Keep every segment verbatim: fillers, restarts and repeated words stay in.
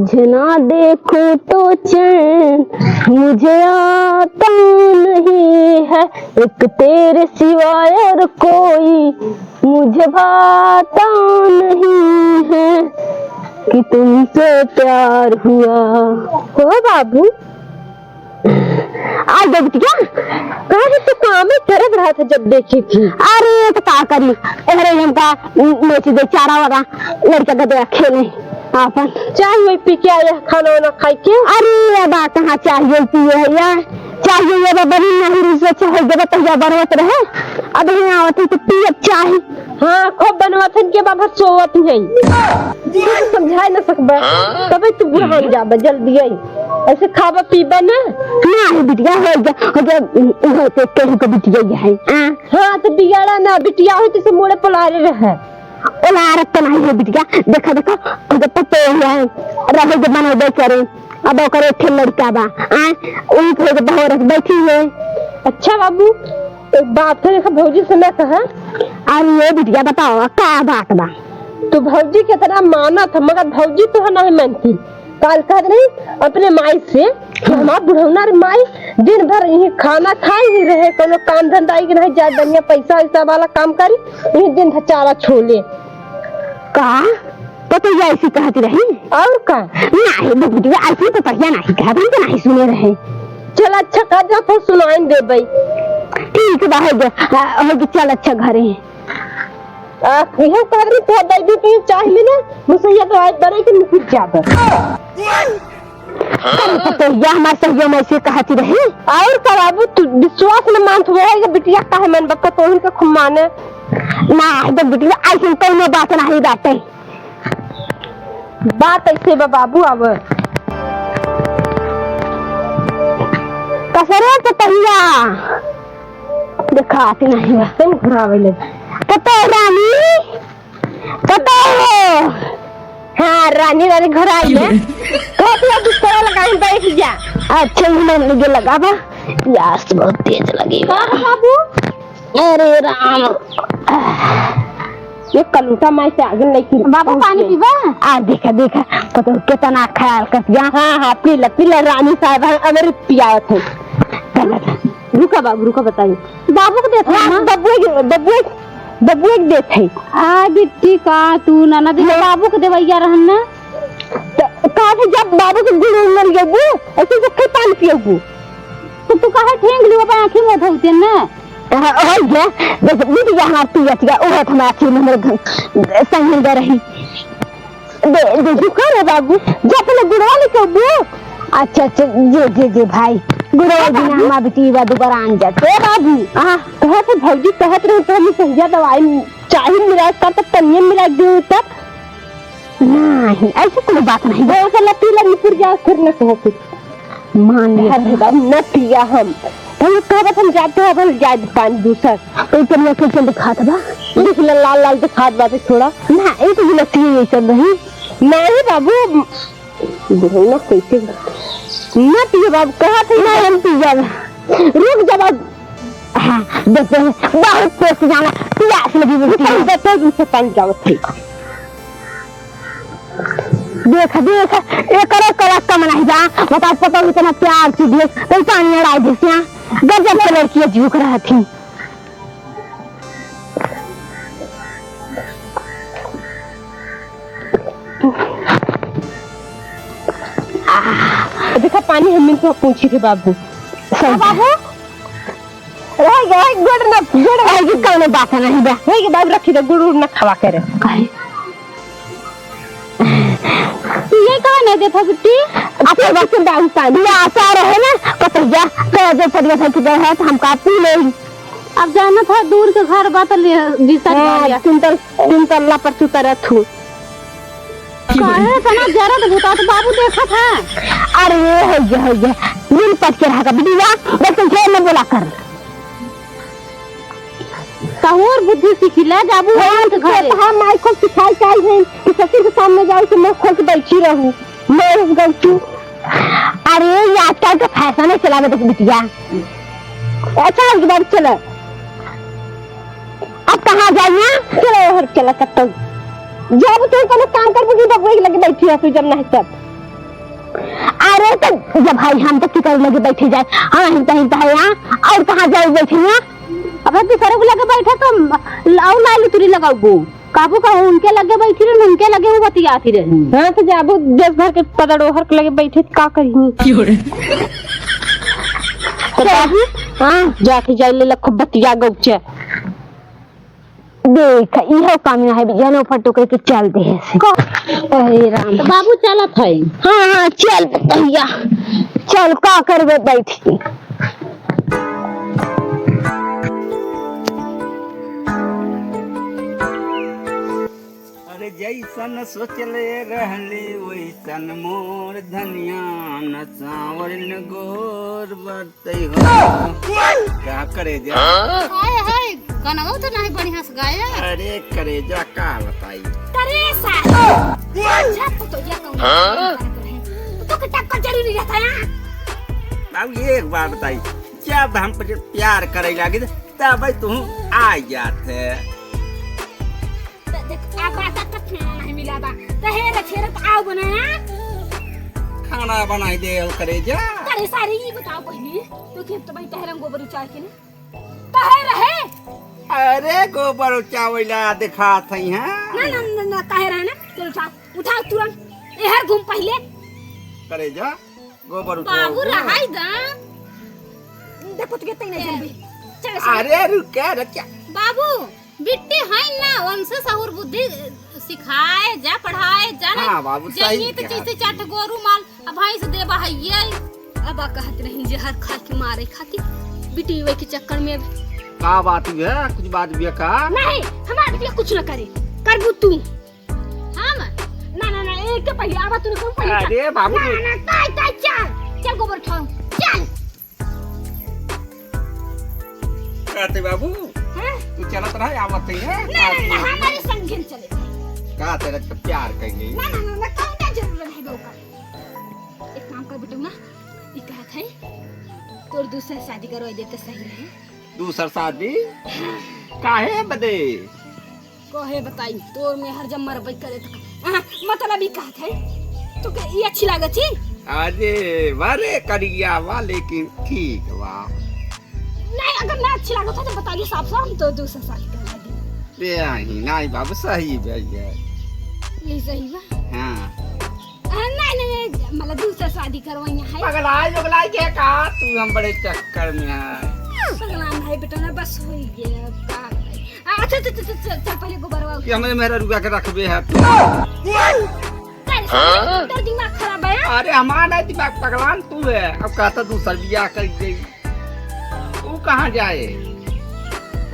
तुझे ना देखूं तो चैन मुझे आता नहीं है, एक तेरे सिवाय और कोई मुझे भाता नहीं है, कि तुमसे प्यार हुआ। हो बाबू, आ गई बिटिया। कहाँ से तू काम में करत रहा था जब देखी थी? अरे तो का करी, अरे हमका नोची दे चारा वारा, लड़का का दे खेले आपन। चाय वही पी के आया, खाना वाना खाई के। अरे अब आ कहाँ चाय वही पिए है यार, चाय वही अब बनी नहीं रही, सोचे हो गया तो या बनवत रहे, अब यहाँ आवत है तो पियब चाय। हाँ, खूब बनवत हन के बाबा सोवत ही है। तू तो समझाए न सकबा, तबे तू बुढ़ान जाबा जल्दी आई। ऐसे खाबा पीबा ना। ना है बिटिया, हो जा, हो जा, हो जा, केहू के बिटिया ही है। हाँ। हाँ, तो बिगाड़ा ना, बिटिया होई तो से मोड़े पलारे रहे। ओलारत तो नहीं है बिटिया, देखा, देखा, हो जा, पतो है, रहे जो बनबे करे। अब ओकर एक ठे लड़का बा, आ, उही पे एगो बहुरत बैठी है। अच्छा बाबू, एक बात है, देखा भौजी से ना कहा। अरे ये बिटिया बताओ, का बात बा? तो भौजी कितना मानत है, मगर भौजी तो है नहीं मानती। काल कहत रही अपने माई से कि हमार बुढ़ौना रे माई दिन भर यही खाना खाई ही रहे, कोनो काम धंधा ही नहीं, जाए बढ़िया पैसा वैसा वाला काम करी, यही दिन भर चारा छोले। का? पतोहिया ऐसी कहती रही? और का? नाही, बिटिया, ऐसी पतोहिया नाही कहत, हम तो नाही सुने रहे। चल अच्छा, कर जा, फिर सुनाइन देबई। ठीक बा, हो गया, हाँ, हो गया, चल अच्छा घरे। आ, इहे कहत रही, तोहर दीदी के चाह मिले, मुसैया तो आज बड़े के निकल जाबे। अरे पतोहिया हमार सहियो में ऐसे कहती रही। और का बाबू, तू विश्वास न मानत हुए है, ये बिटिया काहे मन बक्का तोहन के खूब माने। ना, जब बिटिया ऐसे कौनो बात नहीं बाटे। बात ऐसे बा बाबू, अब कसरे पतोहिया देखाती नहीं। तुम घुरावे ले। पतो रानी, पतो हो? हाँ, रानी, रानी घर आई है। कहती है, बिस्तरा लगा, हम बैठ जा। अच्छा, ये मन लगे लगा बा। प्यास बहुत तेज लगी बा। का बाबू? अरे राम, ये कलूटा माई से आगे लेके बाबू, पानी पीबा? आ, देखा, देखा, पता कितना ख्याल कर दिया। हाँ, हाँ, पी ले, पी ले, रानी साहब, हम अमृत पियावत है। रुका बाबू, रुका, बताई। बाबू को देत है हाँ, ना? बबुए के, बबुए, बबुए के देत है। आ, बिट्टी का तू, नाना, देखा, हाँ। बाबू को देवैया रहन ना। त का थे, जब बाबू के गुड़ उड़ मर गबू, ऐसे जब फिर पानी पियबू। तो तू काहे ठेंग लियो बा आँखी में धौते ना? हाँ, हो गया। जैसे बीत गया हमार पिया, पिया, ओहो तो हमार आँखी में हमरे घ-, संग मिल गए रही। दे, दे, रुका रे बाबू, जा पहले गुड़वा लेके अबू। अच्छा, अच्छा, जे, जे, जे भाई, गुड़वा बिना हमार बेटी बा दुबारा आन जाते। ए बाबू, हाँ। कहा थे भौजी कहत रहे तो हम सहिया दवाई चाही मिला कर, तब तनिए मिला दे तब। नहीं, ऐसे कोनो बात नहीं। वो साला पीला निपुर जा, फिर न कहो कुछ। मान लिया। अरे बाबू, न पिया हम। हम कहबत हम जाते हैं, अब हम जाए पानी दूसर। तो तनिया के चल दिखात बा। देख ले, लाल लाल दिखात बा, तो छोड़ा। ना, एक गिलास पिए ये सब नहीं। नहीं बाबू, बुढ़ौना कैसे? ना पिए बाबू, कहा थे ना हम पिया। रुक जा बाबू। हाँ, देख, देख, बहुत तेज जाना, प्यास लगी मुझे। रुक जा, तेज से पानी जावत है। देख, देख, एकरो करा कम नहीं बा। बताओ, पता नहीं इतना प्यार से दिए, तो पानी अड़ाई दिस यहाँ। गजब के लड़की है, झुक रहा थी। देखा, पानी हम मिनट में पूछी थे बाबू। हाँ, बाबू। रह गया, गुड़ ना, गुड़ ना। अरे, ये कौनो बात नहीं बा। रह गया, बाबू, रखी दे, गुड़ उड़ ना खावा करे। काहे? तू ये काहे नहीं देता बिट्टी? अच्छा, बस बाबू, पानी। ये आशा रहे ना, पतैया, कह दे, पतैया, पतैया है, तो हम का पी ले। अब जाना था, दूर के घर बा, तो ले, बिस्तर हाँ, डाल दिया। तीन तल-, तीन तल्ला पर तू तरत हूँ। काहे इतना जरत बुतात बाबू देखत है? अरे हो गया, हो गया। मिल पट के रहा कर, बिटिया, बस तुम ढेर न बोला कर। तोहर बुद्धि सीखी ले, जाबू हाँ, वहाँ के घरे। तो हम माई को सिखाई चाहिए कि ससुर के सामने जाओ तो मुँह खोल के बैठी रहू। मैं गलती। अरे, ये आजकल का फैशन है, चला देख बिटिया। अच्छा, आज के बाद चला। अब कहाँ जाइए? चलो, हर चला कत्तौ। जब तू कोनो काम कर बुझी, बबुआ के लगे बैठी है, तू जब नहीं तब। अरे तो जब भाई हम तो किकर लगे बैठे जाए, हाँ, हिंता हिंता है यहाँ, और कहाँ जाए बैठे यहाँ? अब दूसरे को लगे बैठे तो और लाइली तुरी लगाऊ। काबू का उनके लगे बैठी रही, उनके लगे वो बतियाती रही। हाँ, तो जाबू देश भर के पदड़ोहर के लगे बैठे, तो का करी? क्यों रे? तो बाबू, हाँ, जाके जाए ले लखो बतिया गौचे। देख, इहो काम ना है, बिजनो फटो के, के चल दे है से। अरे राम। तो बाबू चलत है। हाँ, हाँ, चल भैया, चल, का करबे बैठ के। अरे जैसन सोचले रहली वैसन मोर धनिया, न साँवर न गोर बाटै हो। का करेजा? हाय, हाय, गाना तो नहीं बढ़िया से गाया। अरे करेजा का बताई? अरे साला, अच्छा तो ये कहूँ, तो के टक्कर जरूरी रहता है। बाबू एक बात बताई, जब हम पे प्यार करे लागे तब तू आ जाते। त देख, आ बात तक खाना नहीं मिला बा। त हे रे, छेरे त आओ बनाया। खाना बनाई दे, ओ करेजा। अरे सारे, ये बताओ पहले, तो खेत तो भाई तहरम गोबर उचार के ना? तहे रहे। अरे, गोबर उचावैला दिखात है, हाँ? ना, ना, ना, ना, तहे रहे ना। चल उठाओ, उठाओ तुरंत। एहर घूम पहले। करेजा, गोबर उठाओ। बाबू, रहाई दा। देखो, तुके तई नहीं जल्दी। चल, चल। अरे, रुक, रुक। बाबू, बिट्टी है ना, उनसे सहूर बुद्धि सिखाए जा, पढ़ाए जा, नहीं? हाँ, बाबू, सही जइए तो कहा। जैसे चार ठो गोरू माल, अब भाई से देबा है ये। अब आ कहत नहीं, जहर खा के मारे खातिर बिट्टी वही के चक्कर में। का बात हुई है? कुछ बात हुई है का? नहीं, हमारे बिटिया कुछ न करे, करबू तू। हम? ना, ना, ना, एक के पहले आवा, तू कहूँ पहले अरे, बाबू। ना, ना, ताई, ताई, चल, चल गोबर उठाओ, चल। कहते बाबू, हैं? तू चलत रह, आवत ही है। ना, ना, ना, हमारे संग चले। का तेरे से प्यार कर गई? ना, ना, ना, ना, कौन का जरूरत है लोग का? एक काम कर बेटू ना, ये कहत है, तोर दूसरा शादी करवा दे तो सही रहे। दूसरा शादी? काहे बदे? कहे बताई, तोर में हर जब मरबई करे तो का-, अहाँ, मतलब ई कहत है, तो के ई अच्छी लागत छी? अरे, वारे करिया वा, लेकिन ठीक बा। नहीं, अगर ना अच्छी लागत है तो बताइए साफ साफ, हम तो दूसरा शादी करवा दी। बे आही, नहीं बाबू, सही बे ये। यही सही बा? हाँ। अ, नहीं, नहीं, नहीं, मतलब दूसरा शादी करवाई है। पगलाई, पगलाई के का? तू हम बड़े चक्कर में है। पगला नहीं बेटा ना, बस हो ही गया, अब का बताई। अच्छा, अच्छा, अच्छा, अच्छा, अच्छा, पहले गोबरवा उठा। कि हमें मेरा रुआ के रखबे है तू। तेरे सारे, तेरा दिमाग खराब है? अरे हमारा नहीं दिमाग, पगलान तू है। अब कहता दूसर बियाह कर दे, तू कहाँ जाए?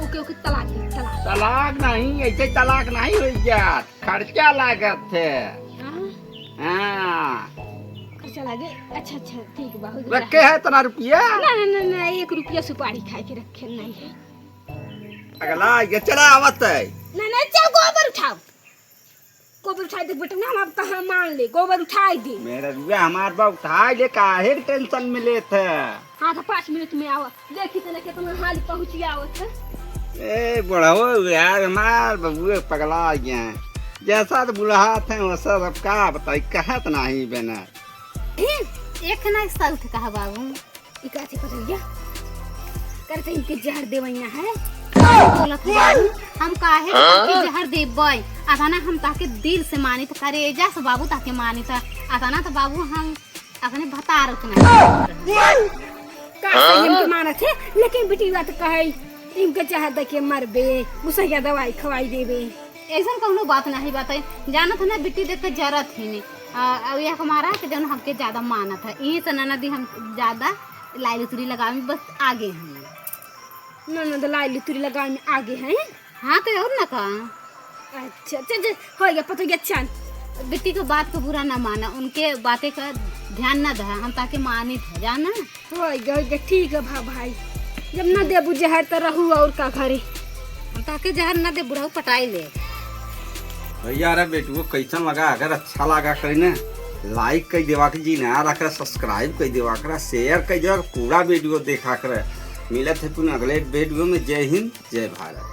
ओके, ओके, तलाक दे, तलाक। तलाक नहीं, ऐसे तलाक नहीं हो जात, खर्चा लागत है। हाँ? हाँ। खर्चा लागे? अच्छा, अच्छा, ठीक बा, हो गया। रखे है इतना रुपया? ना, ना, ना, ना, एक रुपया सुपारी खाए के रखे नहीं है। अगला ये चला आवत है। ना, ना, चल गोबर उठाओ। गोबर उठाई दे बेटा, ना हम अब कहाँ मान ले, गोबर उठाई दे। मेरा रुआ हमार बा उठाई ले, काहे के tension में लेत है? हाँ, तो पाँच मिनट में आवा, देखी तने कितना हाल पहुँची आवत है। ए, बुढ़ाओ यार, हमार बबुए पगला गए हैं। जैसा तो बुलात है, वैसा सब का बताई, कहत नहीं बेना। ए, एक ना एक साल के कहा बाबू। ई काथी पटैया? करते इनके जहर देवैया है। बोलत है बाबू, हम काहे के ताके जहर देबै? अतना हम ताके दिल से मानित, करेजा से बाबू ताके मानित। अतना तो बाबू हम अपने भतार उतना। का सही इनके मानत है, लेकिन बिटिया तो कहे, इनके जहर दे के मरबे, मुसैया दवाई खवाई देबे। ऐसन कौनो बात नहीं बात है, जानत है ना, बिट्टी देख के जरत ही नहीं। आ, अब ये हमारा के जौन हमके ज्यादा मानत है, यही से ननदी हम ज्यादा लाइली तुरी लगावे में बस आगे हैं। ननद लाइली तुरी लगावे में आगे हैं? हाँ, तो और ना का? अच्छा, चल, चल, हो गया, पता गया, चल। बिट्टी के बात को बुरा ना माना, उनके बातें का ध्यान ना दे, हम ताके मानित है, जाना? हो गया, हो गया, ठीक है भा-, भाई, जब ना देबू जहर तो रहू और का घरे। हम ताके जहर ना दे, बुढ़ऊ पटाई ले। भैया, अरे बेटुओ, कैसन लगा? अगर अच्छा लगा करे ना, like कर देवा के जी, नया रख रहा, subscribe कर देवा करा, share कर देवा, पूरा video देखा करे। मिलत है पुनः अगले video में। जय हिंद, जय भारत।